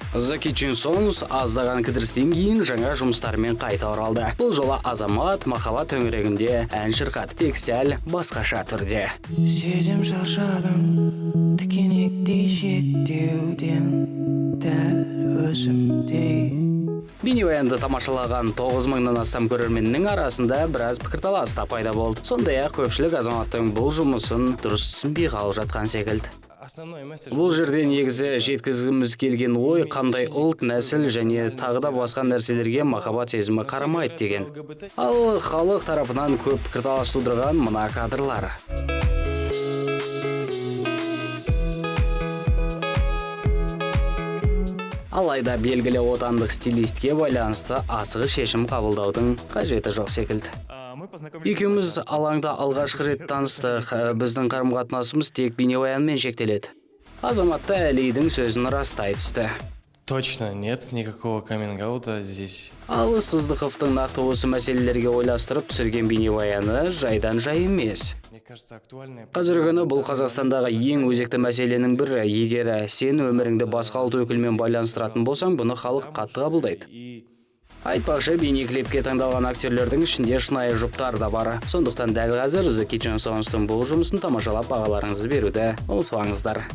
The Kitchen Sons аздаған кідірістен кейін жаңа жұмыстарымен қайта оралды. Бұл жолы Азамат махаббат төңірегінде ән шырқады, тек сәл басқаша түрде. Сезім, шаршадым тікенектей шектеуден, дәл өзімдей. Бейнебаянды тамашалаған 9 мыңнан астам көрерменнің арасында біраз пікірталас та пайда болды. Сондай-ақ көпшілік Азаматтың бұл жұмысын дұрыс түсінбей қалып жатқан секілді. Основной месседж. Бұл жерде негізі жеткізгіміз келген ой: қандай ұлт, нәсіл және тағы да басқа нәрселерге махаббат сезімі қарамайды деген. Ал халық тарапынан көп пікірталас тудырған мына кадрлар. Алайда белгілі отандық стилистке байланысты асығыс шешім қабылдаудың қажеті жоқ секілді. Мы познакомились. Екеуміз алаңда алғашқы рет таныстық. Біздің қарым қатынасымыз тек бейнебаянмен шектеледі. Азамат та Әлидің сөзін растай түсті. Точно нет никакого каминг-аута здесь. Ал Сыздықовтың нақты осы мәселелерге ойластырып түсірген бейнебаяны жайдан жай емес. Мне кажется, актуальная. Қазіргі күні бұл Қазақстандағы ең өзекті мәселенің бірі. Егер сен өміріңді басқа ұлт өкілімен байланыстыратын болсаң, бұны халық қатты қабылдайды. И Айтпақшы, бейнеклипке таңдалған актерлердің ішінде шынайы жұптар да бар. Сондықтан дәл қазір The Kitchen Sons'тың бұл жұмысын тамашалап, бағаларыңызды беруді ұмытпаңыздар.